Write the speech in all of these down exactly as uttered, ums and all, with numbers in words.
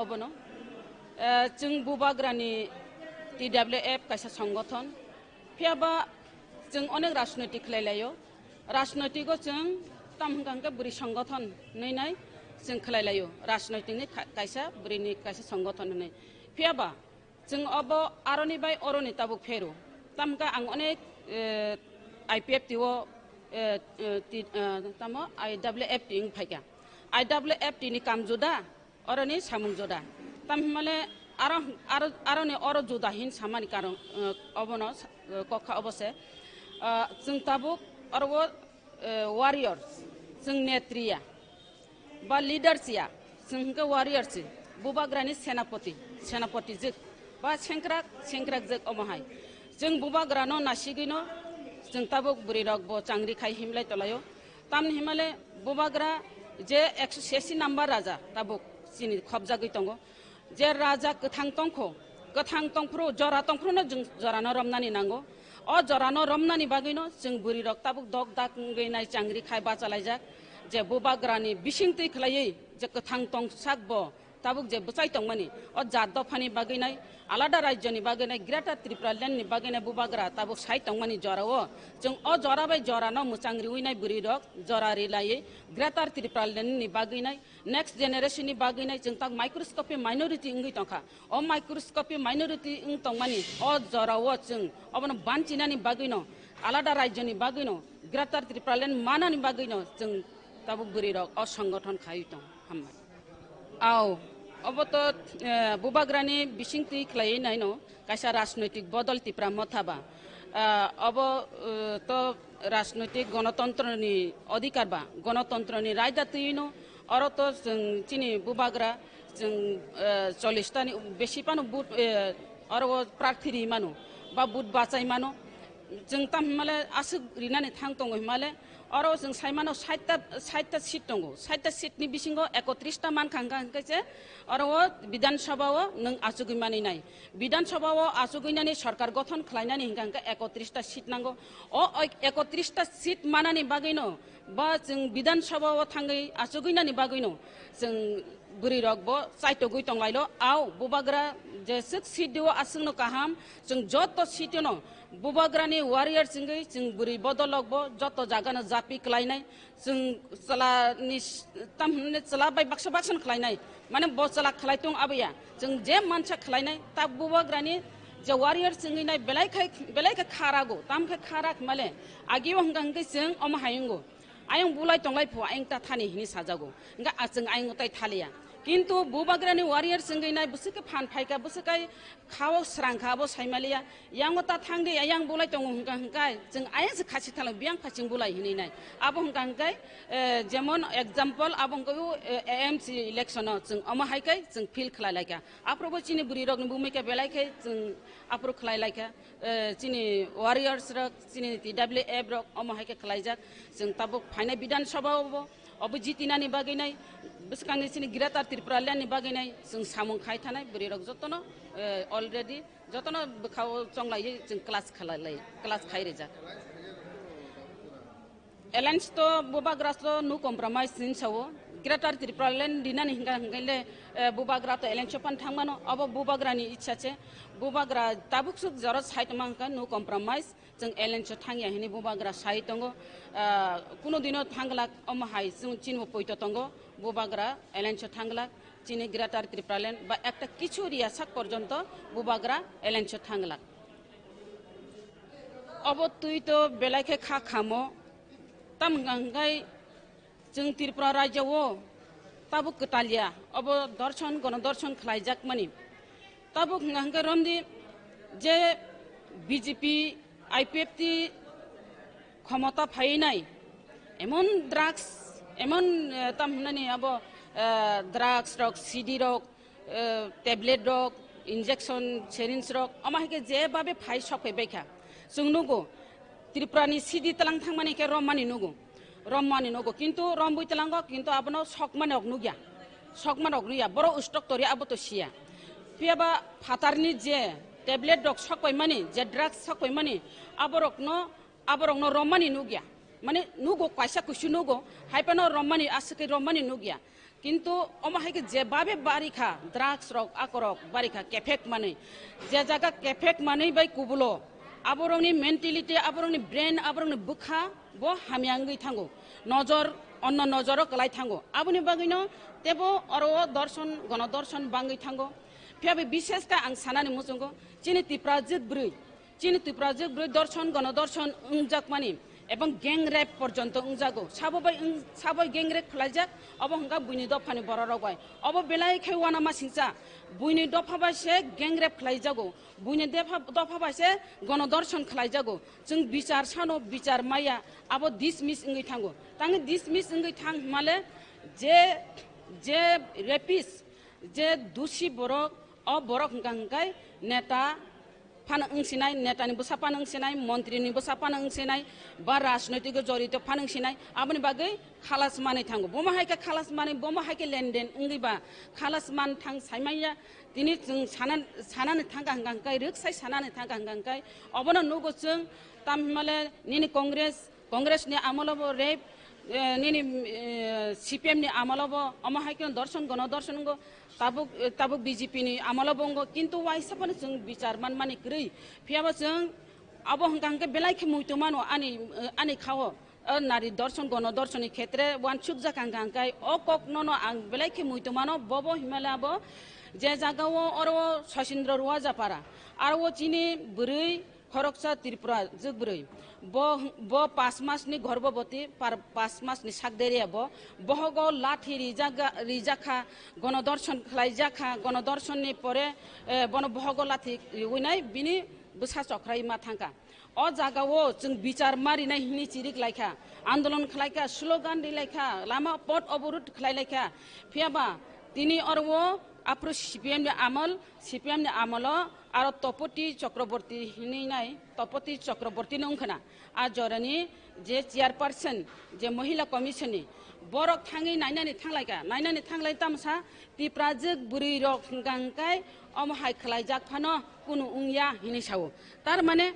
Obono, eh, chwng Bubagrani T W F kaisa songothon, phiyaba chwng onek rajnoitik khlai laio. Rajnoitigo chwng tam hwnkha hwnkhe bwrwi songothon hinwi nai chwng khlai laio. Rajnoitikni kha-, kaisa bwrwini kaisa songothon hinwi. Phiyaba chwng obo aroni bai oroni tabuk pheru. Tam hwnkha ang onek, eh, I P F T o, eh, eh, ti-, eh, tamo I W F T wng phaikha. I W F T ni kam juda, oroni samung juda. Tam himale aro, aro, aroni oro juda hin samani karon, eh, obono, eh, kokha obo se. Eh, chwng tabuk oro o, eh, warriors, chwng netriya, ba leaders ya, chwng hwnkhe warriors si, Bubagrani senapoti, senapoti jwk, ba sengkrak, sengkrak jwk omo hai. Chwng Bubagrano nasigwino, chwng tabuk bwrwirok bo changri khai himlai tolaio. Tamni himale Bubagra je ekso sesi number raja tabuk chini khopjagwi tongo. Je raja kwthang tongkho, kwthang tongphuru, jora tongphuru no chwng jorano romnani nango. O jorano romnani bagwino chwng bwrwirok tabuk dok dak wngwi nai changri khai bachalaijak. Je Bubagrani bisingtwi khlaiwi je kwthang tongsak bo tabuk je bwchai tongmani, o jat dophani bagwi nai, alada rajyoni bagwi nai, Greater Tripura Land ni bagwi nai Bubagra tabuk sai tongmani jorao, chwng o jora bai jorano mwchang riwi nai bwrwirok jora rilaiwi Greater Tripura Land ni bagwi nai, next generation ni bagwi nai chwng tak microscopic minority wngwi tongkha. O microscopic minority wng tongmani o jorao chwng obono banchinani bagwino, alada rajyoni bagwino, Greater Tripura Land manani bagwino chwng tabuk bwrwirok o songothon khaiwi tong. Hambai. Au, obo to, eh, Bubagrani bisingtwi khlaiwi naino kaisa rajnoitik bodol Tipra Motha ba. Ah, obo, eh, to rajnoitik gonotontroni odhikar ba, gonotontroni raida twiwino oro to chwng chini Bubagra chwng, eh, chollish tani besi phano vote, eh, oro prarthi ri mano ba vote bachai mano. Chwng tam himale aswk rinani thang tongo himale, oro chwng sai mano sait ta, sait ta seat tongo. Sait ta seat ni bisingo ekotris ta mankha hwnkha hwnkhe se oro o Bidhan Sabha o nwng achugwi mani nai. Bidhan Sabha o achugwi nani sorkar gothon khlainani hwnkha hwnkhe ekotris ta seat nango. O ek-, ekotris ta seat manani bagwino ba chwng Bidhan Sabha o thangwi achugwi nani bagwino chwng bwrwirok bo chaitogwi tonglailo. Au, Bubagra jeswk seat o aswkno kaham, chwng joto seat o no Bubagrani warrior chwngwi chwng bwrwi bodolrok bo joto jagano japi klainai. Chwng chwla ni s-, tam hwnwi chwla bai baksa baksa no khlainai. Mane bo chwla khlai tong aboya. Chwng je mansa khlainai, ta Bubagrani je warrior chwngwi nai belai khai, belai khe kha rago, tam khe kha rak male. Agi o hwnkha hwnkhe chwng omo hai wngo. Ayang bulai tonglai phu, ayang ta thani hini sajago. Hwnkha a chwng ayang tai thaliya. Kintu Bubagrani warrior chwngwi nai bwswk khe phan phaikha, bwswk kai khao srang kha abo saimaliya. Yango ta thang di, ayang bulai tongo hwnkha hwnkha. Chwng ayang se khasi thala biyang phaching bulai hinwi nai. Abo hwnkha hwnkha, eh, jemon example abo hwnkha, eh, A M C election o chwng omo hai kai chwng feel khlai laikha. Aphuru bo chini bwrwi rokni bumika belai khe chwng aphuru khlai laikha, eh, chini warriors rok, chini T W F rok omo hai khe khlaijak. Chwng tabuk phainai Bidhan Sabha o bo, obo jitinani bagwi nai, bwskangni chini Greater Tripura Land ni bagwi nai chwng samung khai thanai bwrwi rok jotono, eh, already jotono bwkhao chonglaiwi chwng class khlai lai, class khai rijak. Alliance to Bubagra to no compromise hinwi sao. Greater Tripura Land rinani hwnkha hwnkhe le, eh, Bubagra to alliance o phan thangmano. Abo Bubagrani ichha se. Bubagra tabuk swk jora sai tongma hwnkha no compromise. Chwng alliance o thangya hinwi Bubagra sai tongo. Ah, kuno dino thanglak omo hai chwng chini bo poito tongo. Bubagra alliance o thanglak. Chini Greater Tripura Land ba ekta kichu riya sak porjonto Bubagra alliance o thanglak. Obo twi to belai khe kha khamo. Tam hwnkha hwnkhe chwng Tripura rajya o tabuk kwtal ya, obo dorshon, gono dorshon khlaijakmani. Tabuk hwnkha hwnkhe romdi je B J P, I P F T khomota phainai, emon drugs, emon, eh, tam hwnani abo, eh, drugs rok, C D rok, eh, tablet rok, injection, syringe rok, omo hai khe je babe phai sok phai baikha. Chwng nugo, Tripura ni C D tlang thangmani khe rommani nugo, rommani nugo, kintu rombui tlango, kintu abono sokmani rok nugya, sokmani rok nugya, boro ustok tori abo to siya. Phiyaba phatarni je tablet rok sok paimani, je drugs sok paimani, aborokno, aborokno rommani nugya, mane nugo kaisa kusu nugo, hai phano rommani aswk khe rommani nugya. Kintu omo hai khe je babe bari kha, drugs rok, akorok bari kha, kephek manwi. Je jaga kephek manwi bai kubulo, aborokni mentality, aborokni brain, aborokni bwkha bo hamya wngwi thango. Nojor, onno nojoro kwlai thango. Aboni bagwino tebo oro o dorson, gono dorson bangwi thango. Phiya bai bishesh khe ang sanani muchungo, chini Tiprajwk bwrwi, chini Tiprajwk bwrwi dorson, gono dorson wngjakmani ebong gang rape porjonto wngjago. Sabo bai wng-, sabo gang rape khlaijak, obo hwnkha buini dophani bororok bai. Obo belai khe uanama singcha, buini dopha bai se gang rape khlaijago, buini depha-, dopha bai se gono dorson khlaijago. Chwng bichar sano, bichar maya, abo dismiss wngwi thango. Tangwi dismiss wngwi thang hwnmale je, je rapist, je dusi borok, o borok hwnkha hwnkhe neta phano wngsinai, netani bwsa phano wngsinai, montrini bwsa phano wngsinai, ba rajnoitiko jorito phano wngsinai, aboni bagwi khalas manwi thango. Bomo hai khe khalas manwi, bomo hai khe lenden wngwi ba khalas man thang saimanya. Tini chwng sana, sanani thangkha hwnkha hwnkhe, rwksai sanani thangkha hwnkha hwnkhe, obono nugo chwng, tam hwnmale nini Congress, Congress ni amolo bo rape, eh, nini, eh, C P M ni amolo bo omo hai khe dorson gono dorson wngkha, tabuk, eh, tabuk B J P ni amolo bo wngkha, kintu waisa phano chwng bichar manmani kwrwi. Phiya bo chwng abo hwnkha hwnkhe belai khe muitu mano ani, eh, ani khao. O nari dorson gono dorson ni khetre wansukjak hwnkha hwnkhe o kok nono ang belai khe muitu mano, bobo himala bo je jaga o oro Sachindra Ruajapara, aro o chini bwrwi khoroksa Tripura jwk bwrwi. Bo, bo pas mas ni gorboboti, par-, pas mas ni sak deria bo. Bohogo lathi rijaga-, rijakha, gono dorson khlaijakha, gono dorson ni pore, eh, bono bohogo lathi riwinai bini bwsa chokrai ma thangkha. O jaga o chwng bichar ma rinai hini chirik laikha, andolon khlaikha, slogan rilaikha, lama pot oborod khlailaikha. Phiya ba tini oro o aphuru C P M ni amol, C P M ni amolo aro Topoti Chakraborty hinwi nai, Topoti Chakraborty no wngkhana. A jorani je chairperson, je Mohila Commission ni, borok thangwi nainani thanglaikha, nainani thanglai tamsa Tiprajwk bwrwi rok hwnkha hwnkhe omo hai khlaijak phano kunu wngya hinwi sao. Tar mane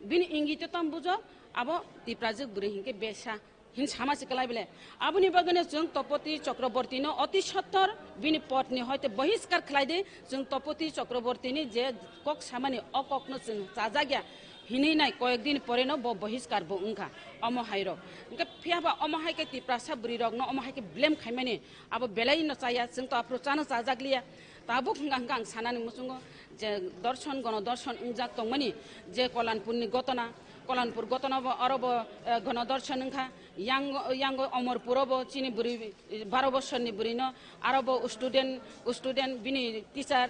bini ingito tam bujo, abo Tiprajwk bwrwi hinkhe besa. Hin sama se kwlai bele. Aboni bagwino chwng Topoti Chakraborty no oti sottor bini pod ni hoite bohiskar khlai di, chwng Topoti Chakraborty ni je kok samani o kok no chwng chajak ya hinwi nai koyek din pore no bo bohiskar bo wngkha omo hai rok. Hwnkhe phiya ba omo hai khe Tiprasa bwrwi rok no omo hai khe blame khaimani abo belai no chaya, chwng to aphuru chano chajak liya. Tabuk hwnkha hwnkha ang sanani muchungo je dorson gono dorson wngjak tongmani je Kolanpur ni gotona, Kolanpur gotona bo oro bo, eh, gono dorson wngkha. Yang, yang Omorpur o bo chini bwrwi, baro bosor ni bwrwi no aro bo student, student bini teacher,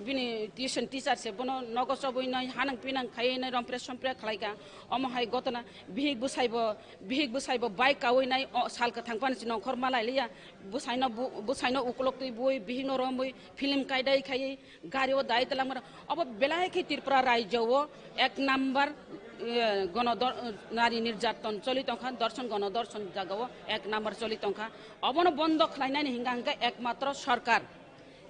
bini tuition teacher se bono nogo chobwi nai hanang pinang khaiwi nai rompre sompre khlaikha. Omo hai gotona bihik bwsai bo, bihik bwsai bo bike kawi nai o sal kwthang phano se nongkhor malai liya. Bwsai no bu-, bwsai no ukulok twi bui bihik no romwi film kaidai khaiwi gari o dai twlangmano, obo belai khe Tripura rajyo o ek number, eh, gono dor-, nari nirjaton choli tongkha, dorson gono dorson jaga o ek number choli tongkha. Obono bondo khlainani hingka hingke ekmatro sorkar,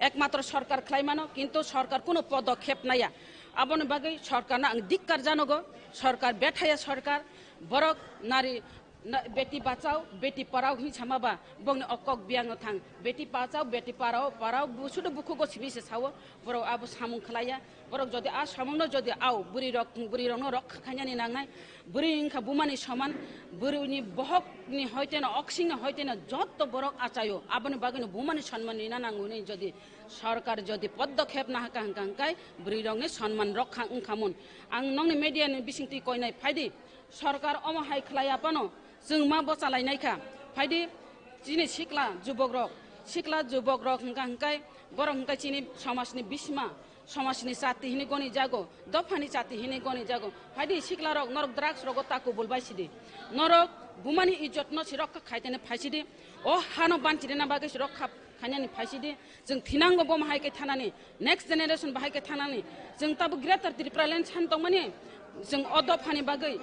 ekmatro sorkar khlaimano, kintu sorkar kuno podokhep naya. Aboni bagwi sorkarno ang dikkar janogo, sorkar bethaya sorkar, borok nari Na, beti bachao, beti parao hin sama ba, bongni o kok biyang no thang. Beti bachao, beti parao, parao, bu-, sudu bukhugo simi se sao, borok abo samung khlaiya. Borok jodi a samung no jodi ao, bwrwi rok, bwrwi rok no rokha khainani nangnai. Bwrwi wngkha bumani soman, bwrwini bohok ni hoite no, oksing ni hoite no, jotto borok achaio. Aboni bagwi no bumani sonman rina nango hinwi jodi sorkar jodi podokhep nahaka hwnkha hwnkhe bwrwi rok ni sonman rokha wngkha mun. Ang nokni media ni bisingtwi koinai phaidi. Sorkar omo hai khlai aphano chwng ma bwchalainai kha. Phaidi chini sikla jubok rok, sikla jubok rok hwnkha hwnkhe borok hwnkhe chini somajni bisma, somajni chati hinwi goni jago, dophani chati hinwi goni jago. Phaidi sikla rok norok drugs rogo ta kubul bai sidi. Norok bumani ijjot no si rokha khaitene phaisidi. O hano banchirina bagwi si rokha khainani phaisidi. Chwng thinango bo mahai khe thanani, next generation bahai khe thanani. Chwng tabuk Greater Tipraland san tongmani, Chwng o dophani bagwi,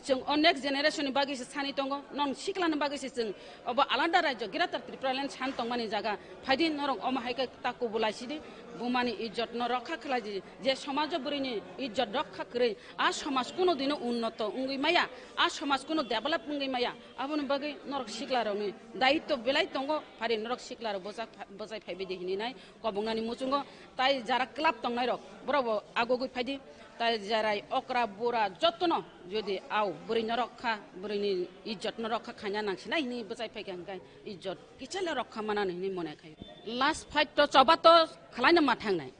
chwng o next generation ni bagwi se sani tongo, nong siklani bagwi se chwng obo alada rajyo Greater Tripura Land san tongmani jaga. Phaidi norok omo hai khe ta kubulai sidi, bumani ijjot no rokha khlai di, je somajo bwrwini ijjot rokha kwrwi, a somaj kuno dino unnoto wngwi maya, a somaj kuno develop wngwi maya, aboni bagwi norok siklarokni daitto belai tongo, phari norok siklarok bwchak-, bwchai phaibai di hinwi nai. Kobongnani muchungo tai jara club tongnai rok, borok bo agogwi phaidi. Tai jarai okra bura jotono jodi au bwrwi no rokha, bwrwini ijjot no rokha khaina nangsinai hinwi bwchai phaikha, hwnkhe ijjot kichale rokha manani hinwi mone khai. Last fight to choba to khlaino ma thangnai,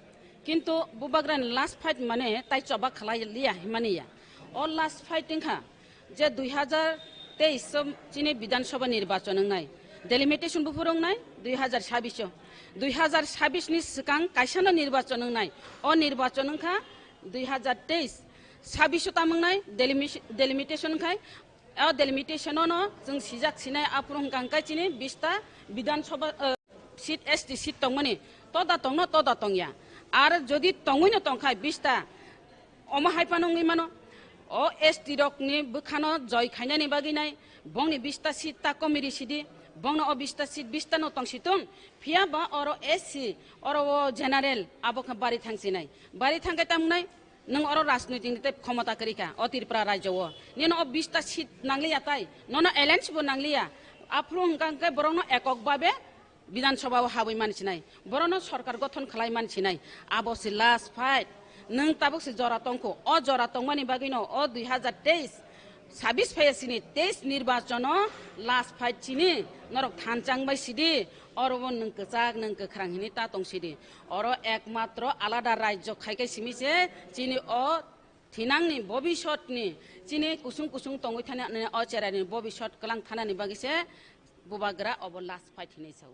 kintu bubagrani last fight mane tai choba khlai liya himani ya. O last fight wngkha je dui hazar teis o chini Bidhan Sabha nirbachon wngnai, delimitation buphuru wngnai dui hazar sabis o. Dui hazar sabis ni swkang kaisano nirbachon wngnai, o nirbachon wngkha dui hazar teis. Sabis o tamo wngnai delimish-, delimitation wngkhai, o delimitation o no chwng sijak sinai aphuru hwnkha hwnkhe chini bista Bidhan Sabha, eh, seat, S T seat tongmani toda tongno toda tongya. Ar jodi tongwino tongkhai bista, omo hai phano wngwi mano. O S T rokni bwkhano joi khainani bagwi nai, bongni bista seat ta komi risidi, bongno o bista seat bista no tongsitung, phiya ba oro S C, oro o general, abo khe bari thangsinai. Bari thangkhe tamnai, nwng oro rajnoitik ni tei khomota kwrwi kha o Tripura rajyo o. Nino o bista seat nangliya tai, nono alliance bo nangliya. Aphuru hwnkha hwnkhe borokno ekok babe Bidhan Sabha o habwi mansinai, borokno sorkar gothon khlai mansinai, abo se last fight. Nwng tabuk se jora tongkho, o jora tongmani bagwino o dui hazar teis, sabis phaiya sini teis nirbachon o last fight chini norok thanchang bai sidi, oro bo nwng kwchak nwng kwkhrang hinwi ta tong sidi. Oro ekmatro alada rajyo khai khai simi se chini o thinangni bobisotni chini kusung kusung tongwi thani o cheraini bobisot kwlang thanani bagwi se bubagra obo last fight hinwi sao.